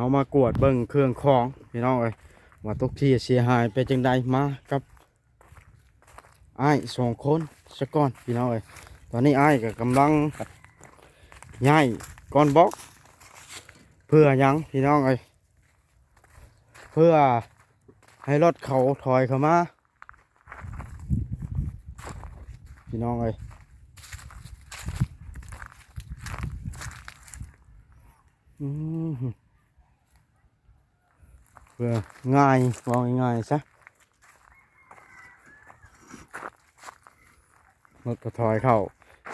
ເຮົາມາກວດເບິ່ງເຄື່ອງຂອງພີ່ນ້ອງເອີຍ ວ່າຕົກເສຍເສຍຫາຍໄປຈັ່ງໃດ. ມາກັບອ້າຍສອງຄົນສະກ່ອນພີ່ນ້ອງເອີຍ. ຕອນນີ້ອ້າຍກໍກຳລັງຍ້າຍກ້ອນບລັອກ ເພື່ອຫຍັງພີ່ນ້ອງເອີຍ? ເພື່ອໃຫ້ລົດເຂົາຖອຍເຂົ້າມາ ພີ່ນ້ອງເອີຍ. ອືມ ເພື່ອງ່າຍ ເວົ້າງ່າຍໆຊະ ລົດກໍຖອຍເຂົ້າ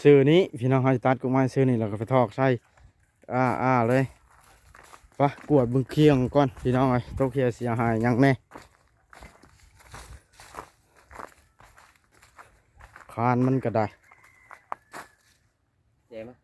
ຊື່ນີ້ພີ່ນ້ອງ. ເຮົາຈະຕັດກົກໄມ້ຊື່ນີ້ ແລ້ວກໍໄປຖອກໃສ່ ອ້າໆເລີຍ. ໄປກວດເບິ່ງເຄື່ອງກ່ອນພີ່ນ້ອງເອີຍ ຕົກເສຍເສຍຫາຍຫຍັງແດ່. ຄານມັນກໍໄດ້ ແຈມາ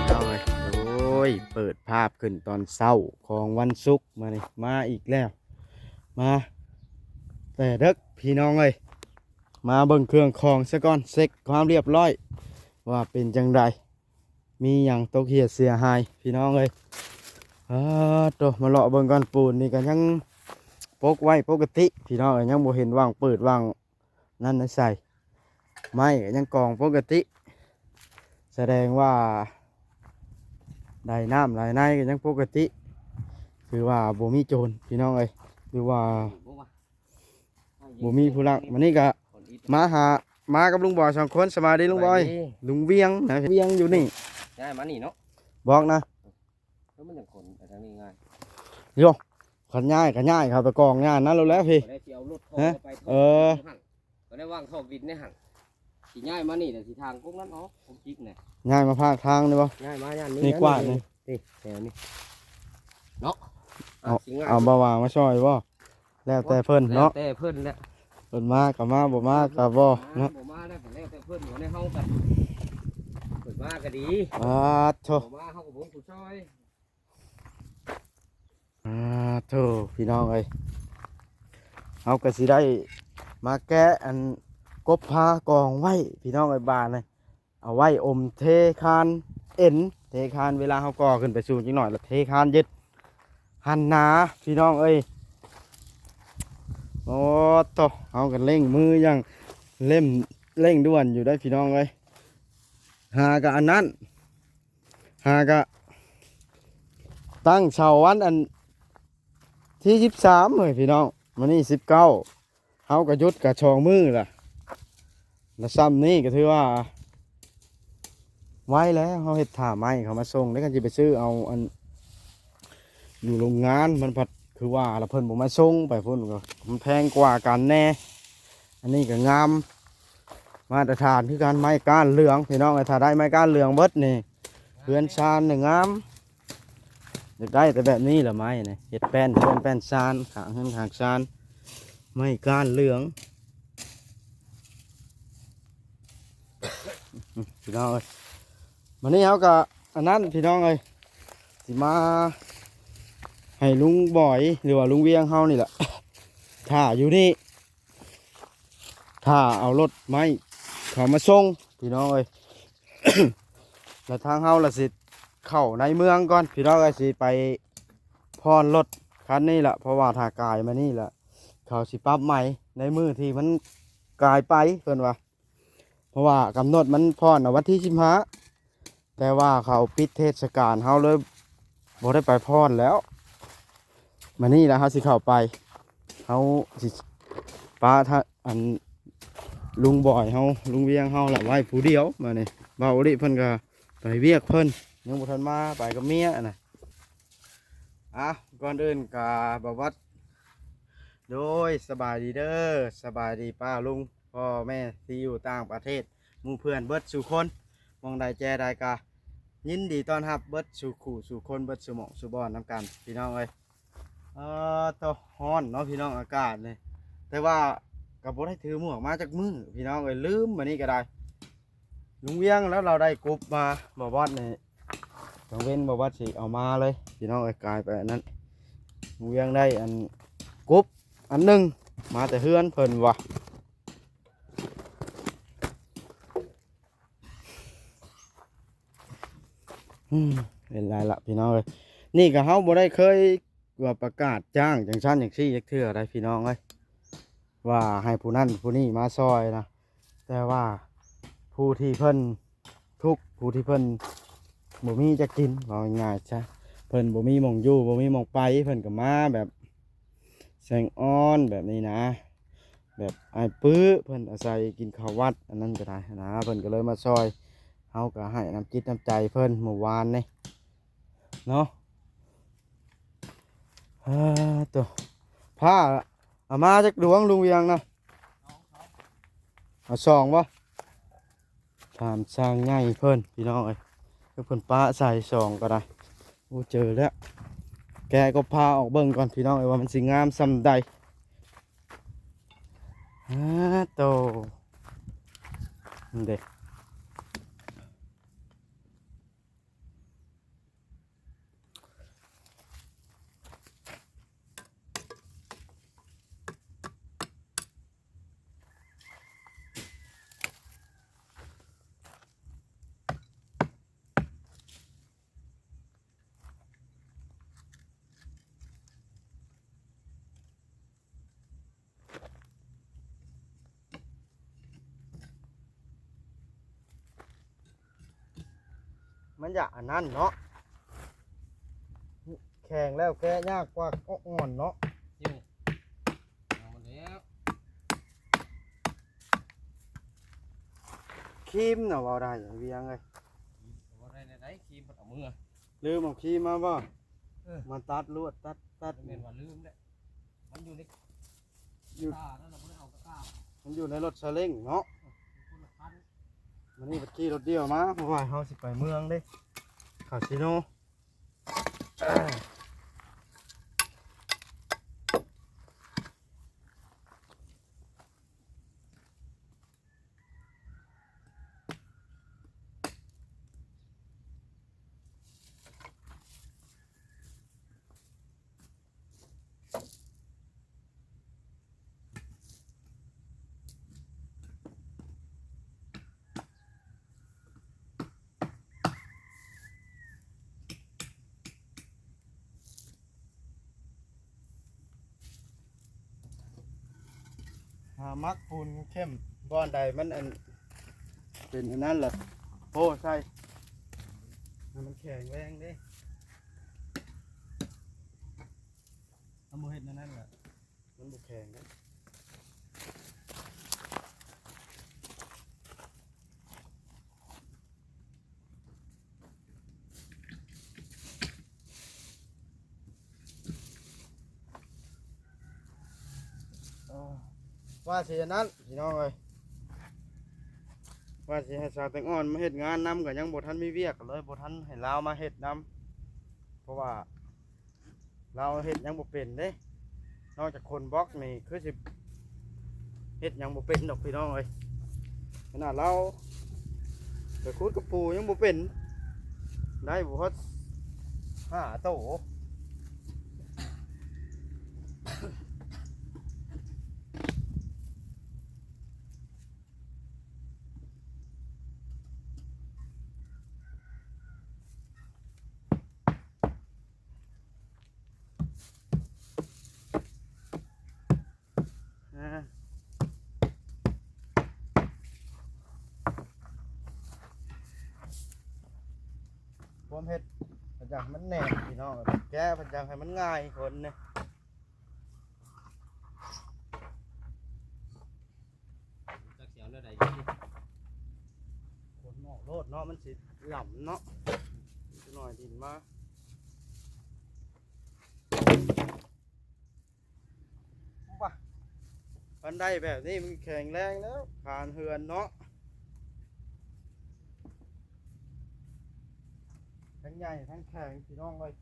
ໂອ້ຍ ເປີດພາບຂຶ້ນຕອນເຊົ້າຂອງວັນສຸກ ມານີ້ ມາອີກແລ້ວ ມາແຕ່ເດິກພີ່ນ້ອງເອີຍ. ມາເບິ່ງເຄື່ອງຂອງຊະກ່ອນ ເຊັກຄວາມລຽບຮ້ອຍວ່າເປັນຈັ່ງໃດ ມີຫຍັງຕົກເສຍເສຍຫາຍພີ່ນ້ອງເອີຍ. ອາໂຕ ມາເລາະເບິ່ງກ່ອນ ປູນນີ້ກໍຍັງປົກໄວ້ປົກກະຕິພີ່ນ້ອງເອີຍ ຍັງບໍ່ເຫັນວ່າງເປີດວ່າງນັ້ນໃນໃສ່ ໄມ້ກໍຍັງກອງປົກກະຕິ ສະແດງວ່າໄດ້ນ້ຳຫຼາຍໃນກໍຍັງປົກກະຕິ ຄືວ່າບໍ່ມີໂຈນພີ່ນ້ອງເອີຍ ຫຼືວ່າ ບໍ່ມີຜູ້ລັກ. ມື້ນີ້ກະມາຫາ ມາກັບລຸງບອຍສອງຄົນ. ສະບາຍດີລຸງບອຍ. ສະບາຍດີ. ລຸງວຽງນະ ວຽງຢູ່ນີ້ ຍ້າຍມານີ້ເນາະ ບອກນະ ແລ້ວມັນຍັງຂົນໄປທາງນີ້ງ່າຍ. ໂຢ ຄັນຍ້າຍກະຍ້າຍເຂົ້າໄປກອງຢູ່ຫັ້ນນັ້ນໂລດແລ້ວພີ້. ບໍ່ໄດ້ຊິເອົາລົດຖອກ ຮະ? ເຂົ້າໄປ ເອີ ຖອກ ຢູ່ຫັ້ນ ກໍໄດ້ວາງຖອກດິນໃນຫັ້ນ ຊິຍ້າຍມານີ້ແຫຼະ ຊິທາງກົກນັ້ນອອກ ກົກຈິກນະ. ຍ້າຍມາພາກທາງນີ້ບໍ່? ຍ້າຍມາຢ້ານນີ້ ນີ້ກວ້າງນີ້ ນີ້ແຖວນີ້ເນາະ. ເອົາ ຊິງ່າຍ ເອົາບ່າວຫວ່າງມາຊ່ອຍບໍ່? ແລ້ວແຕ່ເພິ່ນເນາະ ແລ້ວແຕ່ເພິ່ນແຫຼະ ເພິ່ນມາກໍມາ ບໍ່ມາກໍບໍ່ເນາະ ມາ ບໍ່ມາແລ້ວກໍແລ້ວແຕ່ເພິ່ນ ບໍ່ໄດ້ເຮົາກັນ ເພິ່ນມາກໍດີ. ອາໂທ ບໍ່ມາເຮົາກໍບໍ່ຮູ້ຜູ້ຊ່ອຍ. ອາໂທ ພີ່ນ້ອງເອີຍ ເຮົາກໍຊິໄດ້ມາແກະອັນກົບພາກອງໄວ້ພີ່ນ້ອງເອີຍ. ບາດນີ້ ເອົາໄວ້ອົມເທຄານເອັນ ເທຄານເວລາເຮົາກໍ່ຂຶ້ນໄປສູງຈັກໜ້ອຍ ແລ້ວເທຄານຍຶດຫັ້ນນາພີ່ນ້ອງເອີຍ. ໂອ້ໂຕ ເຮົາກໍເລັ່ງມືຢ່າງເລັ່ງ ເລັ່ງດ່ວນຢູ່ໄດ໋ພີ່ນ້ອງເອີຍ. ຫາກະອັນນັ້ນ ຫາກະຕັ້ງເສົາວັນອັນທີສິບສາມເອີຍພີ່ນ້ອງ ມື້ນີ້ສິບເກົ້າ ເຮົາກໍຢຸດກໍສອງມື້ລະ ລະຊ່ຳນີ້ກໍຖືວ່າໄວແລ້ວ. ເຮົາເຮັດຖ້າໄມ້ເຂົາມາສົ່ງເດ້ ຄັນຊິໄປຊື້ເອົາອັນຢູ່ໂຮງງານ ມັນພັດຄືວ່າລະເພິ່ນບໍ່ມາສົ່ງ ໄປພຸ້ນກໍມັນແພງກວ່າກັນແດ່. ອັນນີ້ກໍງາມ ມາດຕະຖານຄືກັນ ໄມ້ກ້ານເຫຼືອງພີ່ນ້ອງເອີຍ. ຖ້າໄດ້ໄມ້ກ້ານເຫຼືອງເບິດນີ້ ເຮືອນຊານນີ້ງາມ. ຢາກໄດ້ແຕ່ແບບນີ້ລະໄມ້ນີ້ ເຮັດແປ້ນເຮືອນແປ້ນຊານ ຂ້າງເຮືອນຂ້າງຊານ ໄມ້ກ້ານເຫຼືອງ ພີ່ນ້ອງເອີຍ. ມື້ນີ້ເຮົາກໍອັນນັ້ນພີ່ນ້ອງເອີຍ ຊິມາໃຫ້ລຸງບອຍ ຫຼືວ່າລຸງວຽງເຮົານີ້ແຫຼະ ຖ້າຢູ່ນີ້ ຖ້າເອົາລົດໄມ້ເຂົາມາສົ່ງພີ່ນ້ອງເອີຍ. ແລ້ວທາງເຮົາລະຊິເຂົ້າໃນເມືອງກ່ອນພີ່ນ້ອງເອີຍ ຊິໄປຜ່ອນລົດຄັນນີ້ລະ ເພາະວ່າຖ້າກາຍມານີ້ລະ ເຂົາຊິປັບໃໝໃນມື້ທີ່ມັນກາຍໄປ ເພິ່ນວ່າ ເພາະວ່າກຳນົດມັນຜ່ອນເອົາວັນທີສິບຫ້າ ແຕ່ວ່າເຂົາປິດເທດສະການ ເຮົາເລີຍບໍ່ໄດ້ໄປຜ່ອນແລ້ວ. ມານີ້ລະເຮົາຊິເຂົ້າໄປ ເຮົາຊິປະທະ ອັນ ລຸງບອຍເຮົາ ລຸງວຽງເຮົາລະໄວ້ຜູ້ດຽວ. ມານີ້ ບ່າວໂອລິເພິ່ນກະໄປວຽກເພິ່ນ ຍັງບໍ່ທັນມາ ໄປກັບເມຍນະ. ອ່າ ກ່ອນອື່ນກະ ບ່າວວັດ ໂດຍ ສະບາຍດີເດີ ສະບາຍດີປ້າລຸງ ພໍ່ແມ່ທີ່ຢູ່ຕ່າງປະເທດ ໝູ່ເພື່ອນເບິດສູ່ຄົນ ໝ່ອງໃດແຈໃດກະຍິນດີຕ້ອນຮັບເບິດສູ່ຄູ່ສູ່ຄົນ ເບິດສູ່ໝ່ອງສູ່ບ່ອນນຳກັນ ພີ່ນ້ອງເອີຍ. ເອີ ໂຕ ຮ້ອນເນາະພີ່ນ້ອງ ອາກາດນີ້ ແຕ່ວ່າກໍບໍ່ໄດ້ຖືໝວກມາຈັກມື້ພີ່ນ້ອງເອີຍ ລືມ. ມື້ນີ້ກໍໄດ້ ລຸງວຽງແລ້ວລາວໄດ້ກົບມາ ບ່າວວັດນີ້ ໄປ ກາງເວັນບໍ່ວ່າຊິເອົາມາເລີຍ ພີ່ນ້ອງເອີຍ ກາຍໄປອັນນັ້ນ ລຸງວຽງໄດ້ອັນ ກົບອັນໜຶ່ງ ມາແຕ່ເຮືອນເພິ່ນວ່າ. ອືມ ເປັນໄລລະພີ່ນ້ອງເອີຍ ນີ້ກໍເຮົາບໍ່ໄດ້ເຄີຍວ່າປະກາດຈ້າງຈັ່ງຊັ້ນຈັ່ງຊີ້ຈັກເທື່ອໃດ໋ພີ່ນ້ອງເອີຍ ວ່າໃຫ້ຜູ້ນັ້ນຜູ້ນີ້ມາຊ່ອຍນະ ແຕ່ວ່າຜູ້ທີ່ເພິ່ນທຸກ ຜູ້ທີ່ເພິ່ນບໍ່ມີຈະກິນ ເວົ້າງ່າຍໆຊະ ເພິ່ນບໍ່ມີໝ່ອງຢູ່ ບໍ່ມີໝ່ອງໄປ ເພິ່ນກໍມາແບບແສງອ່ອນແບບນີ້ນະ. ແບບອ້າຍປຶ້ເພິ່ນອາໄສກິນເຂົ້າວັດອັນນັ້ນກໍໄດ້ນະ ເພິ່ນກໍເລີຍມາຊ່ອຍ ເຮົາກໍໃຫ້ນ້ຳຈິດນ້ຳໃຈເພິ່ນມື້ວານນີ້ເນາະ. ອາ ໂຕ ຜ້າເອົາມາຈັກດວງລຸງວຽງນະ? ເອົາສອງບໍ່? ຖາມຊ່າງໃຫຍ່ເພິ່ນ ພີ່ນ້ອງເອີຍ ຄືເພິ່ນປະໃສ່ສອງກໍໄດ້. ໂອ້ ເຈີແລ້ວ ແກະກໍພາອອກເບິ່ງກ່ອນ ພີ່ນ້ອງເອີຍ ວ່າມັນຊິງາມສ່ຳໃດ. ອາ ໂຕ ນີ້ເດ້. ມັນຢາກອັນນັ້ນເນາະ ແຂງແລ້ວແກະຍາກກວ່າອ່ອນເນາະ. ເອົາມາແລ້ວ ຄຣີມນະເວົ້າໄດ້ວຽງເອີຍ ຄຣີມກໍບໍ່ໄດ້ແນວໃດ ຄຣີມເພິ່ນເອົາເມືອ ລືມເອົາຄຣີມມາບໍ່? ເອີ ມາຕັດລວດ ຕັດ ຕັດ ແມ່ນວ່າລືມແຫຼະ ມັນຢູ່ໃນ ຢູ່ ຕານັ້ນນະ ບໍ່ໄດ້ເອົາຕະກ້າ ມັນຢູ່ໃນລົດຊາເລັງເນາະ ຄົນລະຄັນ ມື້ນີ້ບັດຂີ່ລົດດຽວມາ ເພາະວ່າເຮົາຊິໄປເມືອງເດ້ ຄາສິໂນ. ຫາໝັກປູນເຂັ້ມ ບ່ອນໃດມັນອັນ ເປັນອັນນັ້ນລະ ໂປ້ໃສ່ໃຫ້ມັນແຂງແຮງເດ້ ຄັນບໍ່ເຮັດແນວນັ້ນລະ ມັນບໍ່ແຂງເດ້. ວ່າຊິອັນນັ້ນພີ່ນ້ອງເອີຍ ວ່າຊິໃຫ້ສາວແຕງອ່ອນມາເຮັດງານນຳ ກໍຍັງບໍ່ທັນມີວຽກ ກໍເລີຍບໍ່ທັນໃຫ້ລາວມາເຮັດນຳ ເພາະວ່າ ລາວເຮັດຫຍັງບໍ່ເປັນເດ້ ນອກຈາກຂົນບລັອກນີ້ຄືຊິເຮັດຫຍັງບໍ່ເປັນດອກພີ່ນ້ອງເອີຍ ຂະໜາດລາວໄປຂຸດກະປູຍັງບໍ່ເປັນ ໄດ້ບໍ່ຮອດຫ້າໂຕ. ຄວາມເຮັດ ເພິ່ນຢາກໃຫ້ມັນແໜ້ນພີ່ນ້ອງ ແກະເພິ່ນຢາກໃຫ້ມັນງ່າຍຄົນນີ້. ຈັກຊິເອົາແນວໃດດີ ຂົນອອກໂລດເນາະ ມັນຊິຫຼໍ່າເນາະ ຈັກໜ້ອຍດິນມາ ປະ ຄັນໄດ້ແບບນີ້ມັນແຂງແຮງແລ້ວ ຄານເຮືອນເນາະ ທັງໃຫຍ່ທັງແຂງພີ່ນ້ອງເອີຍ. ເ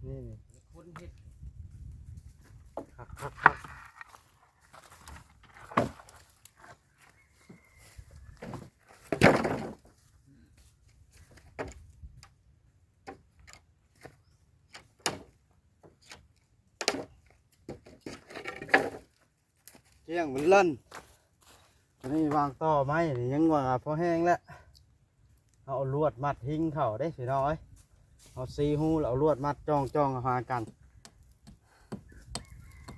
ນີ້ ຄົນເຮັດ ຄັກໆໆ ກ້ຽງເປັນລັນ. ອັນນີ້ວາງຕໍ່ໄມ້ນີ້ ຍັງວ່າພໍແຮງແຫຼະ. ເຮົາເອົາລວດມັດຫິງເຂົ້າເດ້ພີ່ນ້ອງເອີຍ. ເຮົາຊີ້ຮູແລ້ວເອົາລວດມັດຈ່ອງໆຫາກັນ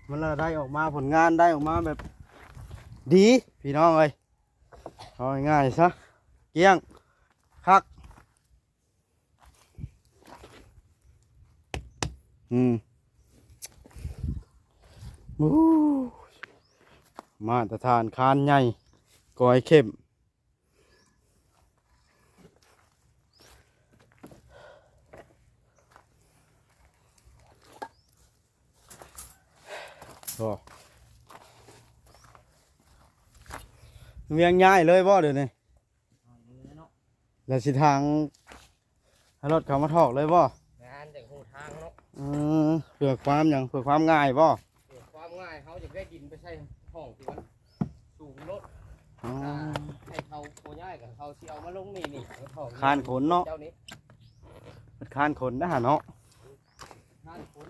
ມັນລະໄດ້ອອກມາ ຜົນງານໄດ້ອອກມາແບບດີພີ່ນ້ອງເອີຍ. ເອົາງ່າຍໆຊະ ກ້ຽງ ຄັກ. ອືມ ໂອ້ ມາດຕະຖານ ຄານໃຫຍ່ ກອຍເຂັ້ມ. ໂອ້ ວຽງຍ້າຍເລີຍບໍ່ດຽວນີ້? ແລ້ວຊິທາງໃຫ້ລົດເຂົາມາຖອກເລີຍບໍ່? ແມ່ນ ຈັ່ງຮູ້ທາງເນາະ. ເອີ ເພື່ອຄວາມຫຍັງ? ເພື່ອຄວາມງ່າຍບໍ່? ເພື່ອຄວາມງ່າຍ ເຮົາຢາກໄດ້ດິນໄປໃສ່ຫ້ອງທີ່ມັນສູງໂລດ. ອໍ ຖ້າໃຫ້ເຂົາບໍ່ຍ້າຍກໍເຂົາຊິເອົາມາລົງນີ້ ນີ້ ເຂົາຖອກ ຄານຂົນເນາະ ເຈົ້ານີ້ ເພິ່ນຄານຂົນນະຫາເນາະ. ຄານຂົນ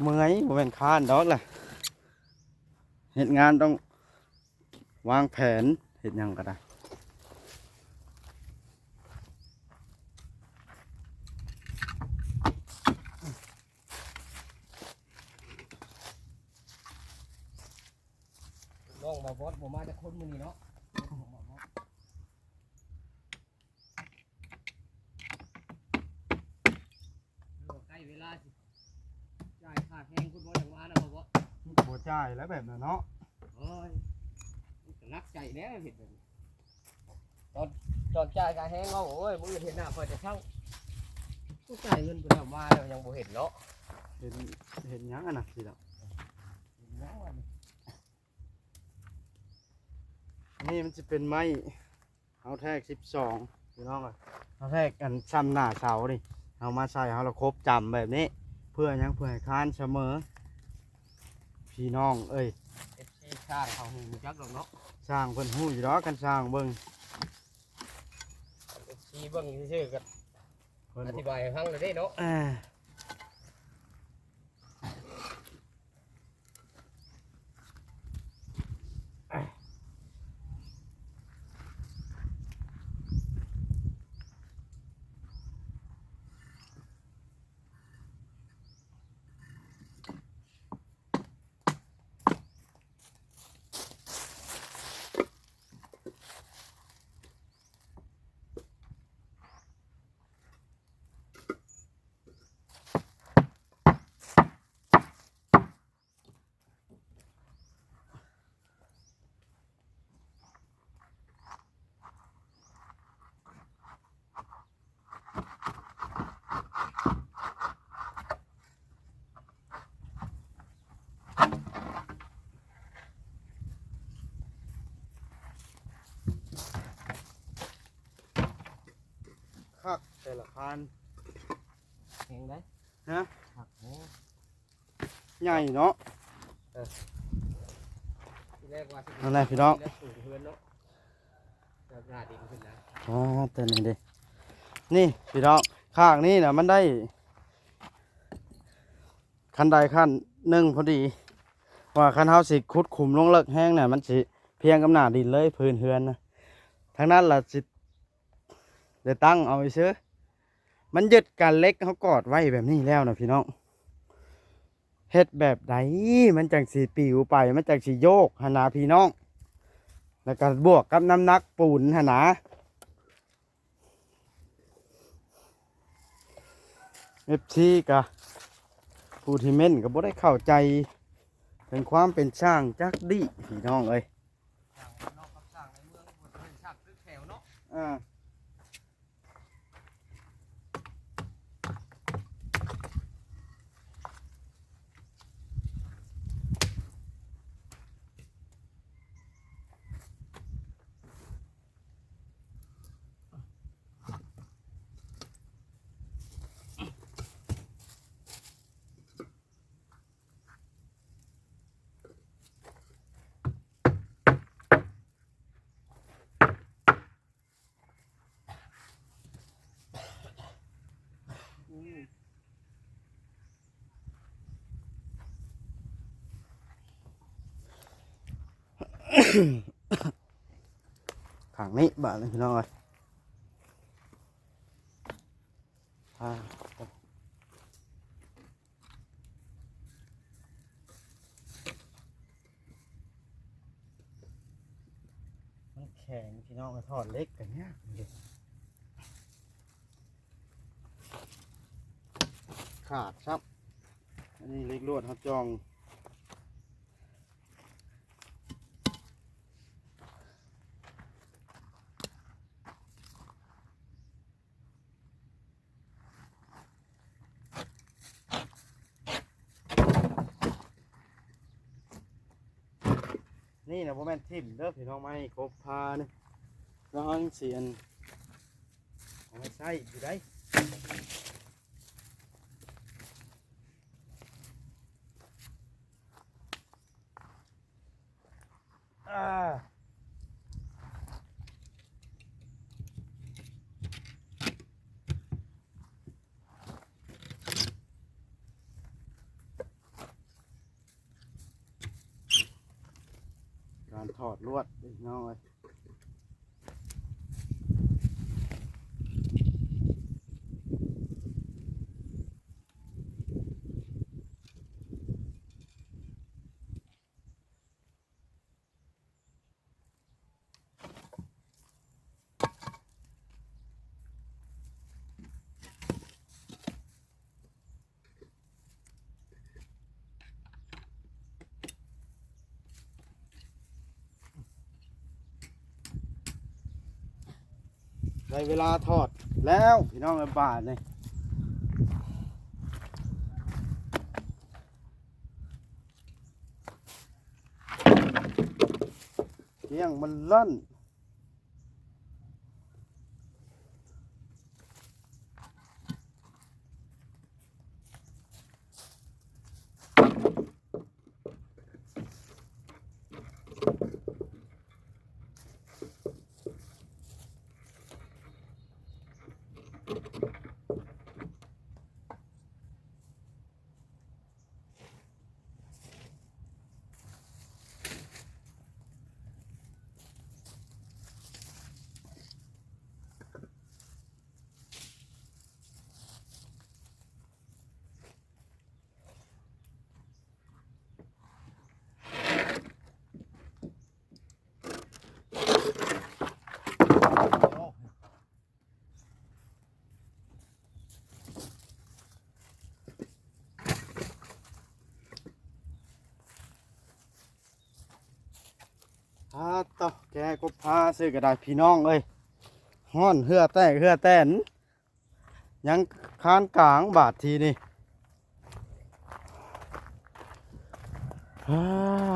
ເມື່ອຍ ບໍ່ແມ່ນຄານດອກລະ ເຮັດງານຕ້ອງ ວາງແຜນເຮັດຫຍັງກໍໄດ້. ນ້ອງບ່າວບອດບໍ່ມາຈັກຄົນມື້ນີ້ເນາະ. ໃກ້ເວລາຊິຈ່າຍຄ່າແຮງພຸ້ນບໍ່ ຈັ່ງວ່ານະ ບໍ່ ບໍ່ຈ່າຍແລ້ວແບບນັ້ນເນາະ. ໂອ້ຍ ມັນກໍໜັກໃຈແລ້ວເຮັດແບບນີ້. ຕອນ ຕອນຈ່າຍຄ່າແຮງເຮົາ ໂອ້ຍ ມື້ອື່ນເຫັນໜ້າຂ້ອຍແຕ່ເຊົ້າ. ຜູ້ຈ່າຍເງິນໄປແລ້ວ ມາແລ້ວຍັງບໍ່ເຫັນເນາະ. ເຫັນ ເຫັນຫຍັງອັນນັ້ນຊິດອກ ເຫັນຫຍັງວະນີ້. ນີ້ມັນຊິເປັນໄມ້ ເຮົາແທກສິບສອງ ພີ່ນ້ອງເອີຍ. ເຮົາແທກອັນຊ່ຳໜ້າເສົານີ້ ເຮົາມາໃສ່ ເຮົາລະຄົບຈ້ຳແບບນີ້ ເພື່ອຫຍັງ? ເພື່ອໃຫ້ຄານສະເໝີ ພີ່ນ້ອງເອີຍ. ເອັຟຊີ ຊ່າງເຂົາຮູ້ຈັກດອກເນາະ ຊ່າງເພິ່ນຮູ້ຢູ່ດອກ. ຄັນຊ່າງເບິ່ງ ເອັຟຊີ ເບິ່ງຊື່ໆ ກໍ ເພິ່ນ ອະທິບາຍໃຫ້ຟັງແລ້ວເດ້ເນາະ. ເອີ. ຄັກແຕ່ລະຄານ ແຮງໃດ໋ ຮະ ຄັກແຮງ. ໃຫຍ່ເນາະ. ເອີ ທີແລກວ່າຊິ ນັ້ນແຫຼະພີ່ນ້ອງ ແລ້ວສູງເຮືອນເນາະ ແລ້ວໜ້າດິນຂຶ້ນນະ. ອໍ ແຕ່ນີ້ເດ້ ນີ້ພີ່ນ້ອງ ຂ້າງນີ້ນະ ມັນໄດ້ ຂັ້ນໃດຂັ້ນໜຶ່ງພໍດີ ວ່າຄັນເຮົາຊິຂຸດຂຸມລົງເລິກແຮງນະ ມັນຊິພຽງກັບໜ້າດິນເລີຍ ພື້ນເຮືອນນະ. ທາງນັ້ນລະຊິ ໄດ້ຕັ້ງເອົາຊື່ ມັນຍຶດກັນ ເຫຼັກເຮົາກອດໄວ້ແບບນີ້ແລ້ວນະພີ່ນ້ອງ. ເຮັດແບບໃດມັນຈັ່ງຊິປິວໄປ ມັນຈັ່ງຊິໂຍກຫັ້ນນະພີ່ນ້ອງ. ແລ້ວກໍບວກກັບນ້ຳໜັກປູນຫັ້ນນະ ເອັຟຊີ ກະ ຜູ້ທີ່ເມັ້ນກໍບໍ່ໄດ້ເຂົ້າໃຈເຖິງຄວາມເປັນຊ່າງຈັກດີ້ ພີ່ນ້ອງເອີຍ. ຊ່າງນອກກັບຊ່າງໃນເມືອງ ເພິ່ນເອີ້ນຊ່າງຕຶກແຖວເນາະ. ເອີ. ຂ້າງນີ້ບາດນີ້ພີ່ນ້ອງເອີຍ ອ່າ ມັນແຂງພີ່ນ້ອງເອີຍ ຖອດເຫຼັກກໍຍາກຢູ່ ຂາດຊ້ຳ. ອັນນີ້ເຫຼັກລວດເຮົາຈ່ອງ ນີ້ນະ ບໍ່ແມ່ນຖິ້ມເດີພີ່ນ້ອງ ໄມ້ກົບພານີ້ ລະເຮົາຍັງຊິອັນ ເອົາໄວ້ໃຊ້ຢູ່ໄດ໋ ອ່າ ການຖອດລວດເດ້ພີ່ນ້ອງເອີຍ. ໄດ້ເວລາຖອດແລ້ວພີ່ນ້ອງເອີຍ ບາດນີ້ ກ້ຽງມັນລ່ອນ. ອາ ຕະ ແກ່ກົບພາຊື່ກໍໄດ້ພີ່ນ້ອງເອີຍ ຮ້ອນເຫື່ອແຕກເຫື່ອແຕນ ຍັງຄານກາງບາດທີນີ້ ອ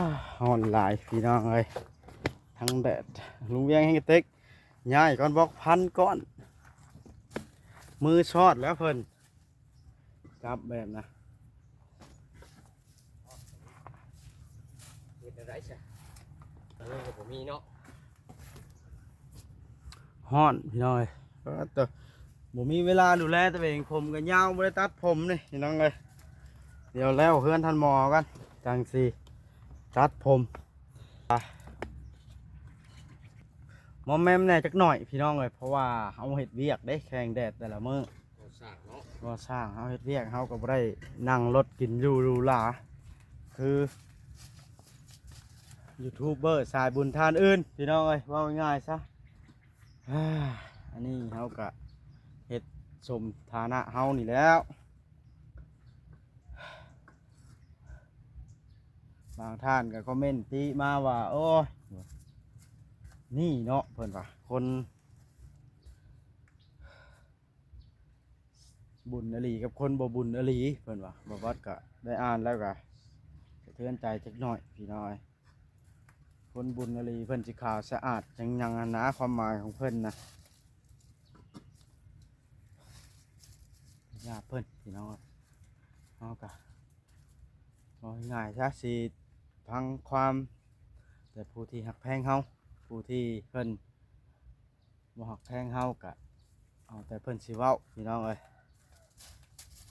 າ ຮ້ອນຫຼາຍພີ່ນ້ອງເອີຍ ທັງແດດ ລຸງວຽງແຮງເຕັກ ຍ້າຍກ່ອນ ບອກພັນກ່ອນ ມືຊອດແລ້ວເພິ່ນ ຈັບແບບນະ ເຮັດແນວໃດຊະ ເອີ ກໍບໍ່ມີເນາະ ຮ້ອນພີ່ນ້ອງເອີຍ ເອີ ແຕ່ບໍ່ມີເວລາດູແລຕົວເອງ ຜົມກໍຍາວ ບໍ່ໄດ້ຕັດຜົມນີ້ພີ່ນ້ອງເອີຍ ດຽວແລ້ວເຮືອນທ່ານໝໍກ່ອນ ຈັ່ງຊິຕັດຜົມ ອ່ະ ມອມແມມແດ່ຈັກໜ້ອຍພີ່ນ້ອງເອີຍ ເພາະວ່າເຮົາເຮັດວຽກເດ້ ແຂ່ງແດດແຕ່ລະມື້ ກໍ່ສ້າງເນາະ ກໍ່ສ້າງ ເຮົາເຮັດວຽກ ເຮົາກໍບໍ່ໄດ້ນັ່ງລົດກິນຢູ່ຫຼູຫຼາ ຄືຢູທູບເບີສາຍບຸນທ່ານອື່ນ ພີ່ນ້ອງເອີຍ ເວົ້າງ່າຍໆຊະ ອາ ອັນນີ້ເຮົາກະເຮັດສົມຖານະເຮົານີ້ແຫຼ້ວ ບາງທ່ານກໍຄອມເມັນຕິມາວ່າ ໂອ້ຍ ນີ້ເນາະ ເພິ່ນວ່າ ຄົນ ບຸນອີ່ຫຼີກັບຄົນບໍ່ບຸນອີ່ຫຼີ ເພິ່ນວ່າ ບໍ່ບັດກະໄດ້ອ່ານແລ້ວກະສະເທືອນໃຈຈັກໜ້ອຍພີ່ນ້ອງເອີຍ ຄົນບຸນອີ່ຫຼີເພິ່ນຊິຂາວສະອາດຫຍັງໆຫັ້ນນະ ຄວາມໝາຍຂອງເພິ່ນນະ ຍາເພິ່ນພີ່ນ້ອງເອີຍ ເຮົາກະເວົ້າງ່າຍໆຊະ ຊິຟັງຄວາມແຕ່ຜູ້ທີ່ຮັກແພງເຮົາ ຜູ້ທີ່ເພິ່ນ ບໍ່ຮັກແພງເຮົາກະເອົາແຕ່ເພິ່ນຊິເວົ້າ ພີ່ນ້ອງເອີຍ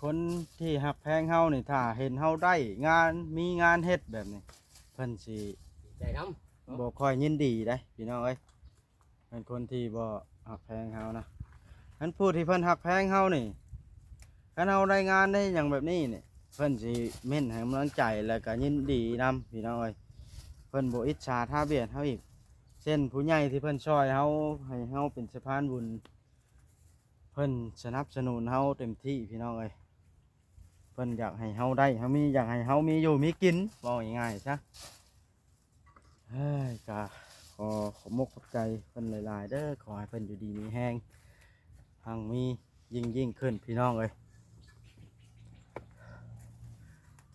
ຄົນທີ່ຮັກແພງເຮົານີ້ ຖ້າເຫັນເຮົາໄດ້ງານ ມີງານເຮັດແບບນີ້ ເພິ່ນຊິດີໃຈນຳ ເ ບໍ່ຄ່ອຍຍິນດີເດ້ພີ່ນ້ອງເອີຍ. ເປັນຄົນທີ່ບໍ່ຮັກແພງເຮົານະ. ຄັນຜູ້ທີ່ເພິ່ນຮັກແພງເຮົານີ້ ຄັນເຮົາໄດ້ງານໄດ້ຫຍັງແບບນີ້ນີ້ ເພິ່ນຊິເມັ້ນໃຫ້ກຳລັງໃຈ ແລ້ວກໍຍິນດີນຳພີ່ນ້ອງເອີຍ. ເພິ່ນບໍ່ອິດສາທາບຽດເຮົາອີກ. ເຊັ່ນຜູ້ໃຫຍ່ທີ່ເພິ່ນຊ່ອຍເຮົາ ໃຫ້ເຮົາເປັນສະພານບຸນ ເພິ່ນສະໜັບສະໜູນເຮົາເຕັມທີ່ພີ່ນ້ອງເອີຍ. ເພິ່ນຢາກໃຫ້ເຮົາໄດ້ເຮົາມີ ຢາກໃຫ້ເຮົາມີຢູ່ມີກິນ ເວົ້າງ່າຍໆຊະ. ເອີຍ ກະຂໍຂອບມົກຂອບໃຈເພິ່ນຫຼາຍໆເດີ. ຂໍໃຫ້ເພິ່ນຢູ່ດີມີແຮງ ຮັ່ງມີຍິ່ງໆຂຶ້ນພີ່ນ້ອງເອີຍ.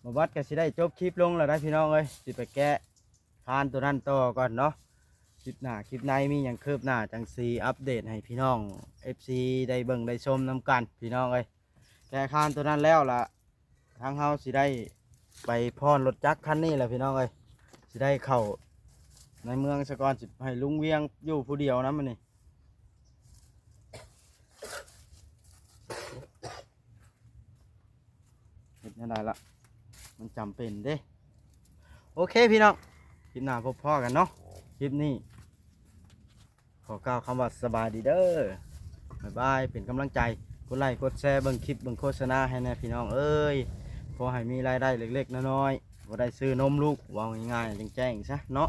ບ່າວບັດກໍຊິໄດ້ຈົບຄລິບລົງແລ້ວໄດ໋ພີ່ນ້ອງເອີຍ. ຊິໄປແກະຄານໂຕນັ້ນຕໍ່ກ່ອນເນາະ. ຄລິບໜ້າຄລິບໃນມີຫຍັງຄືບໜ້າ ຈັ່ງຊິອັບເດດໃຫ້ພີ່ນ້ອງເອັຟຊີໄດ້ເບິ່ງໄດ້ຊົມນຳກັນພີ່ນ້ອງເອີຍ. ແກະຄານໂຕນັ້ນແລ້ວລະ ທາງເຮົາຊິໄດ້ໄປຜ່ອນລົດຈັກຄັນນີ້ແຫຼະພີ່ນ້ອງເອີຍ. ຊິໄດ້ເຂົ້າໃນເມືອງສາກ່ອນ ຊິໃຫ້ລຸງວຽງຢູ່ຜູ້ດຽວນຳອັນນີ້. ເຮັດແນວໃດລະ ມັນຈຳເປັນເດ້. ໂອເຄພີ່ນ້ອງ ຄລິບໜ້າພົບພໍ້ກັນເນາະ. ຄລິບນີ້ຂໍກ່າວຄຳວ່າສະບາຍດີເດີ ບາຍບາຍ. ເປັນກຳລັງໃຈ ກົດໄລກົດແຊ ເບິ່ງຄລິບເບິ່ງໂຄສະນາໃຫ້ແດ່ພີ່ນ້ອງເອີຍ. ພໍໃຫ້ມີລາຍໄດ້ເລັກໆນ້ອຍໆ ພໍໄດ້ຊື້ນົມລູກ ເວົ້າງ່າຍໆແຈ້ງໆຊະເນາະ.